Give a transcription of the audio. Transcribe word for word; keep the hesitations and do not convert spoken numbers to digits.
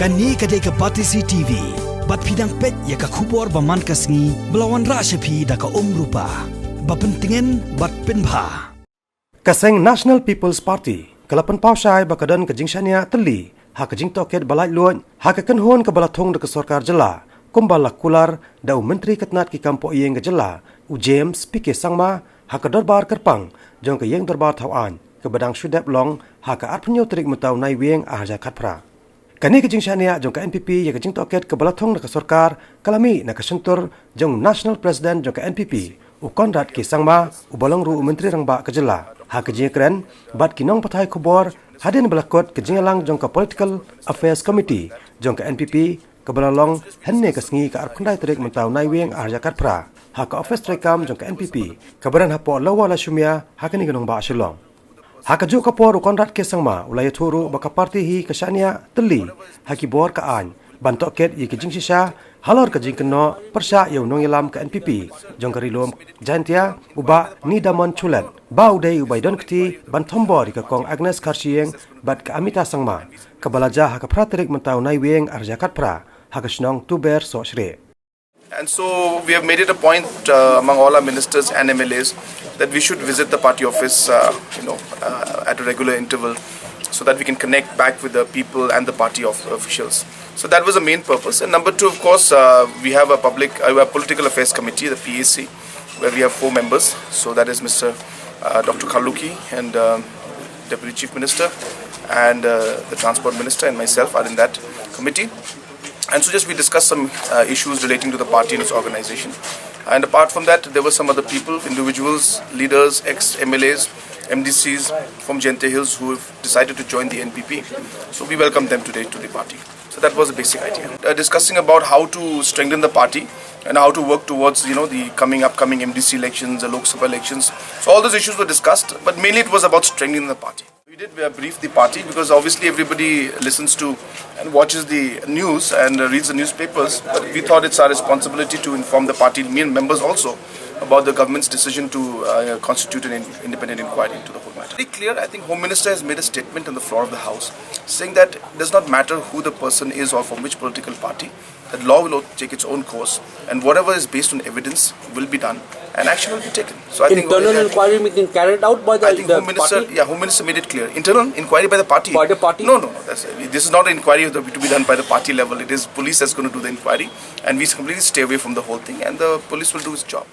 Kane ka dei ka Batesi T V. Bad phi dang peit ïa ka khubor ba man ka sngi ba la wanrah sha phi da ka Umrupa. Ba pyntngen bad pynbha. Ka seng National People's Party ka la pynpaw shai ba ka don ka jingshaniah tylli ha ka jingtohkit ba laitluid ha ka kynhun kaba la thung da ka sorkar jylla, kumba la kular da u Myntri ka tnat ki kam pohïing ka jylla, u James P K Sangma, ha ka dorbar kyrpang jong ka ïing dorbar thaw aiñ kaba dang shu dep long ha ka arphew tarik mynta u Naiwieng arhajar khatphra. Kane ka jingshaniah jong ka N P P ïa ka jingtohkit kaba la thung da ka sorkar ka la mih na ka shyntur jong u National President jong ka N P P, u Conrad K Sangma, uba long ruh u Myntri Rangbah ka jylla. Ha ka jingïakren bad ki nongpathai khubor hadien ba la kut ka jingïalang jong ka Political Affairs Committee jong ka N P P kaba la long hynne ka sngi, ka arphew tarik mynta u Naiwieng arhajar khatphra, ha ka ophis treikam jong ka N P P kaba don hapoh Lower Lashumia ha kane ka nongbah Shillong. Ha kajuh ka por u Conrad K Sangma u la ïathuh ruh ba ka party hi ka shaniah tylli ha ki bor ka aiñ ban tohkit ïa ki jingshisha halor ka jingkynnoh pyrshah ïa u nongïalam ka N P P jong ka Ri Lum Jaintia, u Bah Nidamon Chulet, ba u dei u bai don kti ban thombor ïa ka Kong Agnes Kharshiing bad ka Amita Sangma, kaba la jia ha ka phra tarik mynta u Naiwieng arhajar khatphra ha ka shnong Tuber Sohsrieh. And so we have made it a point uh, among all our ministers and M L As that we should visit the party office, uh, you know, uh, at a regular interval, so that we can connect back with the people and the party of officials. So that was the main purpose. And number two, of course, uh, we have a public, uh, a political affairs committee, the P A C, where we have four members. So that is Mister Uh, Doctor Kharlukhi and um, Deputy Chief Minister and uh, the Transport Minister and myself are in that committee. And so just we discussed some uh, issues relating to the party and its organization. And apart from that, there were some other people, individuals, leaders, ex-M L As, M D Cs from Jaintia Hills who have decided to join the N P P. So we welcome them today to the party. So that was the basic idea. Uh, discussing about how to strengthen the party and how to work towards, you know, the coming, upcoming M D C elections, the Lok Sabha elections. So all those issues were discussed, but mainly it was about strengthening the party. We did uh, brief the party because obviously everybody listens to and watches the news and uh, reads the newspapers. But we thought it's our responsibility to inform the party, me and members also, about the government's decision to uh, constitute an in- independent inquiry into the whole matter. Very clear, I think Home Minister has made a statement on the floor of the House saying that it does not matter who the person is or from which political party, that law will take its own course, and whatever is based on evidence will be done, and action will be taken. So I think Internal inquiry being carried out by the, I think the Home Minister, party? Yeah, Home Minister made it clear. Internal inquiry by the party. By the party? No, no, no. That's, this is not an inquiry to be done by the party level. It is police that's going to do the inquiry, and we completely stay away from the whole thing, and the police will do its job.